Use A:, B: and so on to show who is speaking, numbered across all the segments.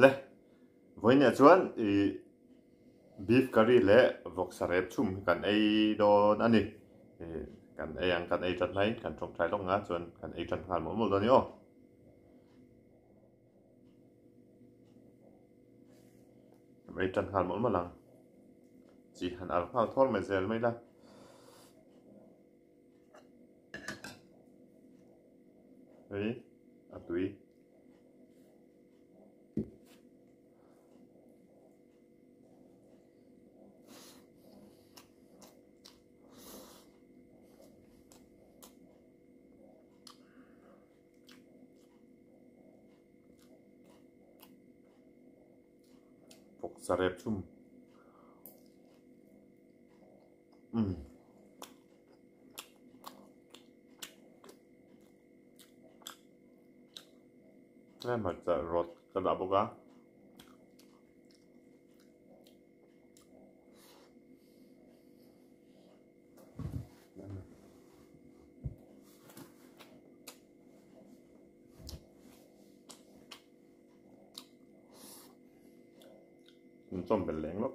A: Le vawiinah chuan ih beef curry leh vawksa rep chhum hi kan ei dawn a ni. Ih kan ei ang kan ei tan hmain kan tawngtai lawk ang a chuan kan ei tan nghal mawlh mawlh dawn a ni aw. Kan ei tan nghal mawlh mawlh ang. Chi han al nghal thawr mai zel mai la. Hei a tui. Vawksa rep chhum. Umm. Tlem hmarcha rawt ka dah bawk a. Chawm belh leng lawk.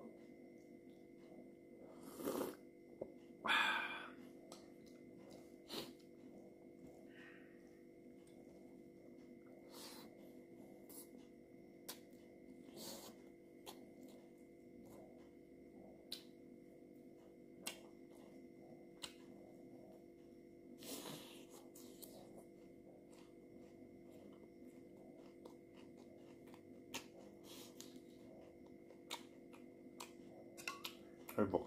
A: Hei vawk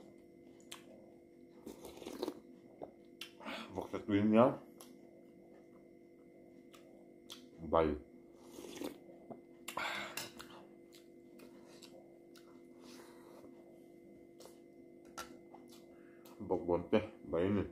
A: vawk sa tui nia bai bawkbawn te bai a ni.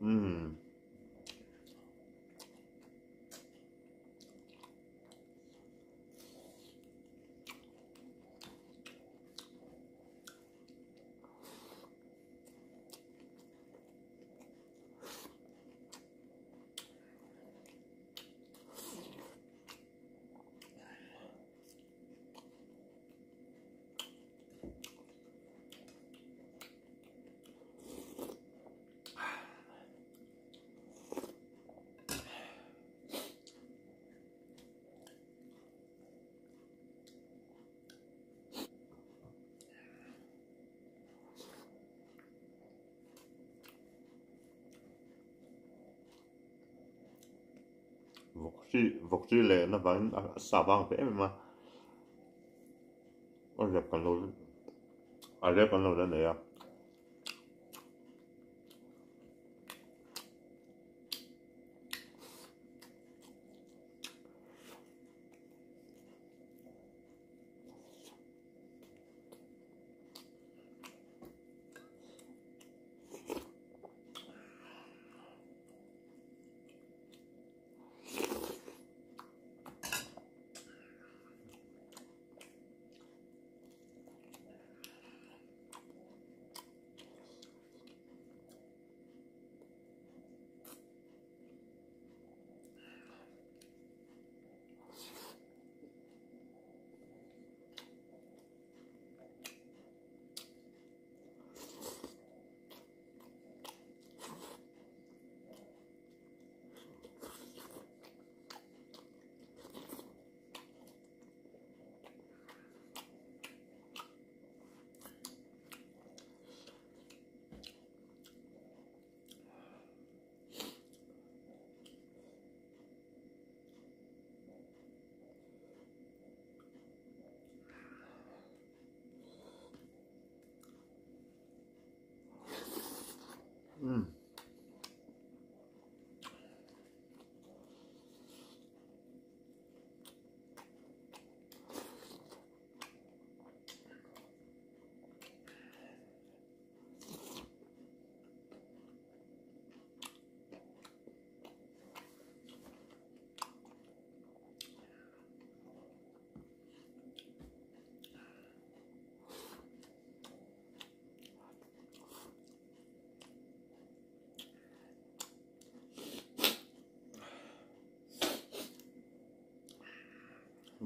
A: Umm. Vawk hri vawk hri leh na vangin a sa vang ve em em a a rep kan lo. A rep an lo la nei a.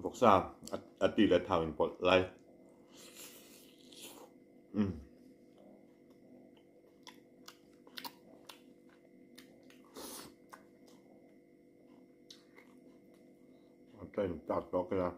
A: Vawksa a ti leh thau in pawlh lai. Umm. A tlem tak tawk ila.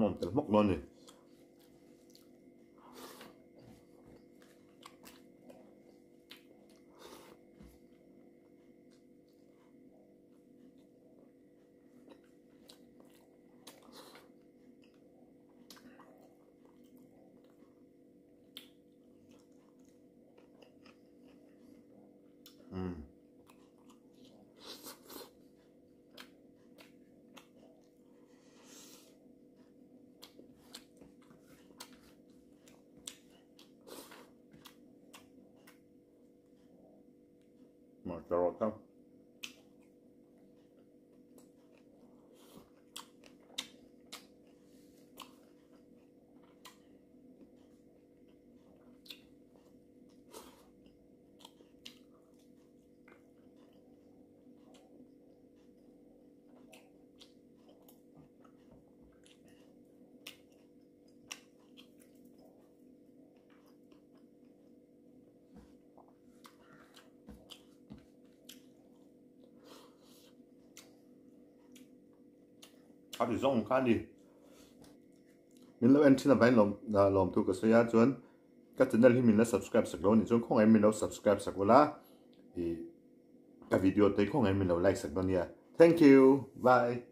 A: Hmawm tel hmawk dawn a ni. Umm. Hmarcha rawh ta. A ti zawng kha a ni. Min lo en thin avangin lawm lawmthu ka sawi a chuan ka channel hi min la subscribe sak lo a nih chuan khawngaih min lo subscribe sak ula ih ka video te khawngaih min lo like sak dawn nia. Thank you. Bye.